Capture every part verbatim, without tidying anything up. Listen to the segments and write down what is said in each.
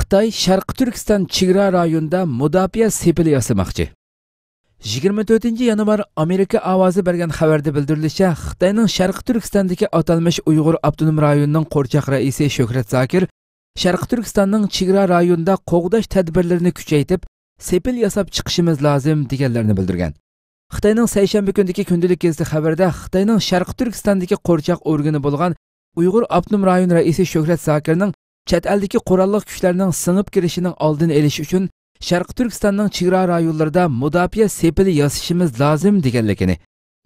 خىتاي شەرقىي تۈركىستان چېگرا رايونىدا مۇداپىئە سېپىلى ياسىماقچى. يىگىرمە تۆتىنچى يانۋار ئامېرىكا ئاۋازى بەرگەن خەۋەردە بىلدۈرۈلۈشىچە، خىتاينىڭ شەرقىي تۈركىستاندىكى ئاتالمىش ئۇيغۇر ئاپتونوم رايونىنىڭ قورچاق رەئىسى شۆھرەت زاكىر شەرقىي تۈركىستاننىڭ چېگرا رايونىدا قوغداش تەدبىرلىرىنى كۈچەيتىپ، سېپىل ياساپ چىقىشىمىز لازىم، دېگەنلەرنى بىلدۈرگەن. خىتاينىڭ سەيشەنبە كۈنىدىكى كۈندىلىك گېزىتى خەۋىرىدە خىتاينىڭ شەرقىي تۈركىستاندىكى قورچاق ئورگىنى بولغان ئۇيغۇر ئاپتونوم رايون رەئىسى شۆھرەت زاكىرنىڭ چەت ئەلدىكى قوراللىق كۈچلەرنىڭ سىڭىپ كىرىشىنىڭ ئالدىنى ئېلىش ئۈچۈن شەرقىي تۈركىستاننىڭ چېگرا رايونلىرىدا مۇداپىئە سېپىلى ياسىشىمىز لازىم، دېگەنلىكىنى،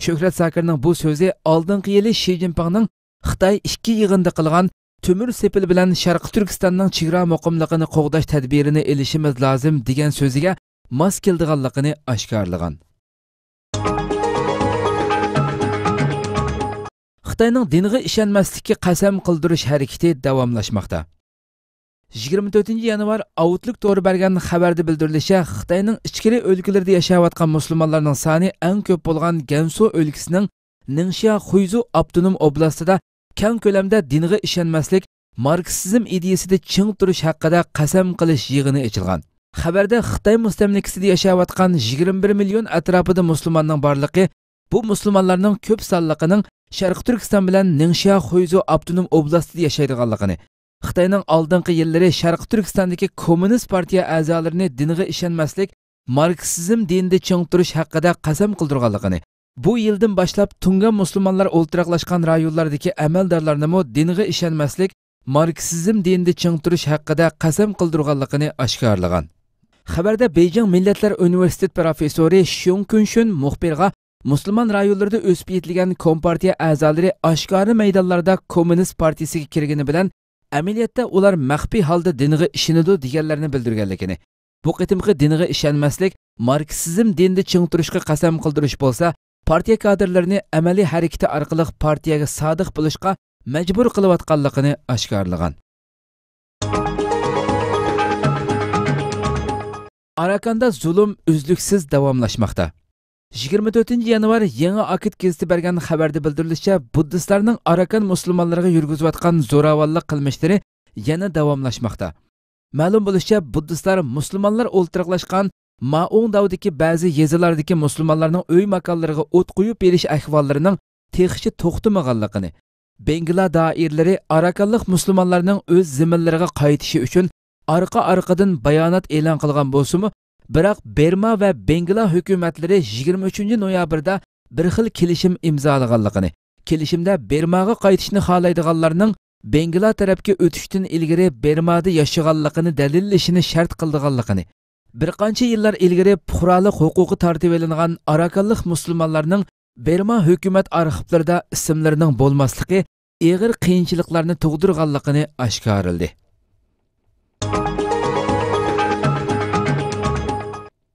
شۆھرەت زاكىرنىڭ بۇ سۆزى ئالدىنقى يىلى شى جىنپىڭنىڭ خىتاي ئىككى يىغىندا قىلغان تۆمۈر سېپىل بىلەن شەرقىي تۈركىستاننىڭ چېگرا مۇقىملىقىنى قوغداش تەدبىرىنى ئېلىشىمىز لازىم، دېگەن سۆزىگە ماس كېلىدىغانلىقىنى ئاشكارىلىغان. خىتاينىڭ دىنغا ئىشەنمەسلىككە قەسەم قىلدۇرۇش ھەرىكىتى داۋاملاشماقتا. يىگىرمە تۆتىنچى يانۋار ئاۋۇتلۇك تورى بەرگەن خەۋەردە بىلدۈرۈلۈشىچە، خىتاينىڭ ئىچكىرى ئۆلكىلىرىدە ياشاۋاتقان مۇسۇلمانلارنىڭ سانى ئەڭ كۆپ بولغان گەنسۇ ئۆلكىسىنىڭ نىڭشيا خۇيزۇ ئاپتونوم ئوبلاستىدا كەڭ كۆلەمدە دىنغا ئىشەنمەسلىك، ماركسىزم ئىدىيىسىدە چىڭ تۇرۇش ھەققىدە قەسەم قىلىش يىغىنى ئېچىلغان. خەۋەردە خىتاي مۇستەملىكىسىدە ياشاۋاتقان يىگىرمە بىر مىليون ئەتراپىدا مۇسۇلماننىڭ بارلىقى، بۇ مۇسۇلمانلارنىڭ كۆپ سانلىقىنىڭ شەرقىي تۈركىستان بىلەن نىڭشيا خۇيزۇ ئاپتونوم ئوبلاستىدا ياشايدىغانلىقىنى، خىتاينىڭ ئالدىنقى يىللىرى شەرقىي تۈركىستاندىكى كوممۇنىست پارتىيە ئەزالىرىنى دىنغا ئىشەنمەسلىك، ماركسىزم دىنىدا چىڭ تۇرۇش ھەققىدە قەسەم قىلدۇرغانلىقىنى، بۇ يىلدىن باشلاپ تۇڭگان مۇسۇلمانلار ئولتۇراقلاشقان رايونلاردىكى ئەمەلدارلارنىمۇ دىنغا ئىشەنمەسلىك، ماركسىزم دىنىدا چىڭ تۇرۇش ھەققىدە قەسەم قىلدۇرغانلىقىنى ئاشكارىلىغان. خەۋەردە بېيجىڭ مىللەتلەر ئۇنىۋېرسىتېت پروفېسسورى شيۇڭ كۈنشۈن مۇخبىرغا مۇسۇلمان رايونلىرىدا ئۆسۈپ يېتىلگەن كومپارتىيە ئەزالىرى ئاشكارا مەيدانلاردا كوممۇنىست پارتىيىسىگە كىرگىنى بىلەن، ئەمەلىيەتتە ئۇلار مەخپىي ھالدا دىنغا ئىشىنىدۇ دېگەنلەرنى بىلدۈرگەنلىكىنى، بۇ قېتىمقى دىنغا ئىشەنمەسلىك، ماركسىزم دىنىدا چىڭ تۇرۇشقا قەسەم قىلدۇرۇش بولسا، پارتىيە كادىرلىرىنى ئەمەلىي ھەرىكىتى ئارقىلىق پارتىيەگە سادىق بولۇشقا مەجبۇر قىلىۋاتقانلىقىنى ئاشكارىلىغان. ئاراكاندا زۇلۇم ئۈزلۈكسىز داۋاملاشماقتا. يىگىرمە تۆتىنچى يانۋار يېڭى ئاكىت گېزىتى بەرگەن خەۋەردە بىلدۈرۈلۈشىچە، بۇددىستلارنىڭ ئاراكان مۇسۇلمانلىرىغا يۈرگۈزۈۋاتقان زوراۋانلىق قىلمىشلىرى يەنە داۋاملاشماقتا. مەلۇم بولۇشىچە، بۇددىستلار مۇسۇلمانلار ئولتۇراقلاشقان مائۇڭداۋدىكى بەزى يېزىلاردىكى مۇسۇلمانلارنىڭ ئۆي ماكانلىرىغا ئوت قويۇپ بېرىش ئەھۋاللىرىنىڭ تېخىچە توختىمىغانلىقىنى، بېنگلا دائىرىلىرى ئاراكانلىق مۇسۇلمانلارنىڭ ئۆز زېمىنلىرىغا قايتىشى ئۈچۈن ئارقا-ئارقىدىن بايانات ئېلان قىلغان بولسىمۇ، بىراق بېرما ۋە بېنگلا ھۆكۈمەتلىرى يىگىرمە ئۈچىنچى نويابىردا بىر خىل كېلىشىم ئىمزالىغانلىقىنى، كېلىشىمدە بېرماغا قايتىشنى خالايدىغانلارنىڭ بېنگلا تەرەپكە ئۆتۈشتىن ئىلگىرى بېرمادا ياشىغانلىقىنى دەلىللىشىنى شەرت قىلىدىغانلىقىنى، بىر قانچە يىللار ئىلگىرى پۇقرالىق ھوقۇقى تارتىۋېلىنغان ئاراكانلىق مۇسۇلمانلارنىڭ بېرما ھۆكۈمەت ئارخىپلىرىدا ئىسىملىرىنىڭ بولماسلىقى ئېغىر قىيىنچىلىقلارنى تۇغدۇرغانلىقىنى ئاشكارىلىدى.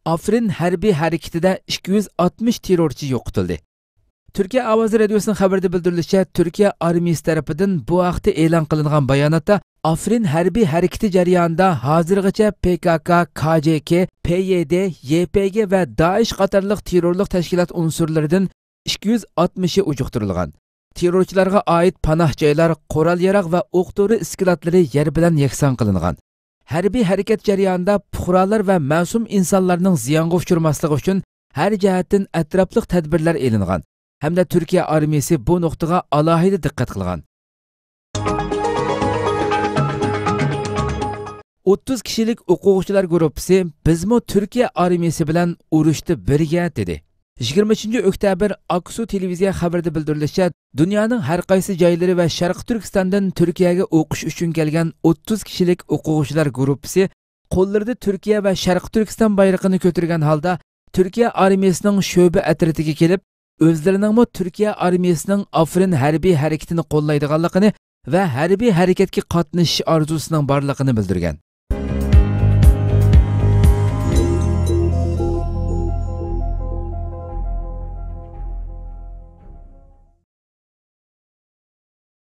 ئافرىن ھەربىي ھەرىكىتىدە ئىككى يۈز ئاتمىش تېررورچى يوقىتىلدى. تۈركىيە ئاۋازى رادىيوسىنىڭ خەۋىرىدە بىلدۈرۈلۈشىچە، تۈركىيە ئارمىيىسى تەرىپىدىن بۇ ھەقتە ئېلان قىلىنغان باياناتتا، ئافرىن ھەربىي ھەرىكىتى جەريانىدا ھازىرغىچە پې كا كا، كا جې كې، پې يې دې، يې پې گې ۋە دائىش قاتارلىق تېررورلۇق تەشكىلات ئۇنسۇرلىرىدىن ئىككى يۈز ئاتمىشى ئۇجۇقتۇرۇلغان. تېررورچىلارغا ئائىت پاناھ جايلار، قورال-ياراغ ۋە ئوق-دورا ئىسكىلاتلىرى يەر بىلەن يەكسان قىلىنغان. ھەربىي ھەرىكەت جەريانىدا پۇقرالار ۋە مەسۇم ئىنسانلارنىڭ زىيانغا ئۇچرىماسلىقى ئۈچۈن ھەر جەھەتتىن ئەتراپلىق تەدبىرلەر ئېلىنغان ھەمدە تۈركىيە ئارمىيىسى بۇ نۇقتىغا ئالاھىدە دىققەت قىلغان. ئوتتۇز كىشىلىك ئوقۇغۇچىلار گۇرۇپپىسى «بىزمۇ تۈركىيە ئارمىيىسى بىلەن ئۇرۇشتا بىرگە» دېدى. يىگىرمە ئۈچىنچى ئۆكتەبىر ئاكسۇ تېلېۋىزىيە خەۋىرىدە بىلدۈرۈلۈشىچە، دۇنيانىڭ ھەر قايسى جايلىرى ۋە شەرقىي تۈركىستاندىن تۈركىيەگە ئوقۇش ئۈچۈن كەلگەن ئوتتۇز كىشىلىك ئوقۇغۇچىلار گۇرۇپپىسى قوللىرىدا تۈركىيە ۋە شەرقىي تۈركىستان بايرىقىنى كۆتۈرگەن ھالدا تۈركىيە ئارمىيىسىنىڭ شۆبە ئەترىتىگە كېلىپ، ئۆزلىرىنىڭمۇ تۈركىيە ئارمىيىسىنىڭ ئافرىن ھەربىي ھەرىكىتىنى قوللايدىغانلىقىنى ۋە ھەربىي ھەرىكەتكە قاتنىشىش ئارزۇسىنىڭ بارلىقىنى بىلدۈرگەن.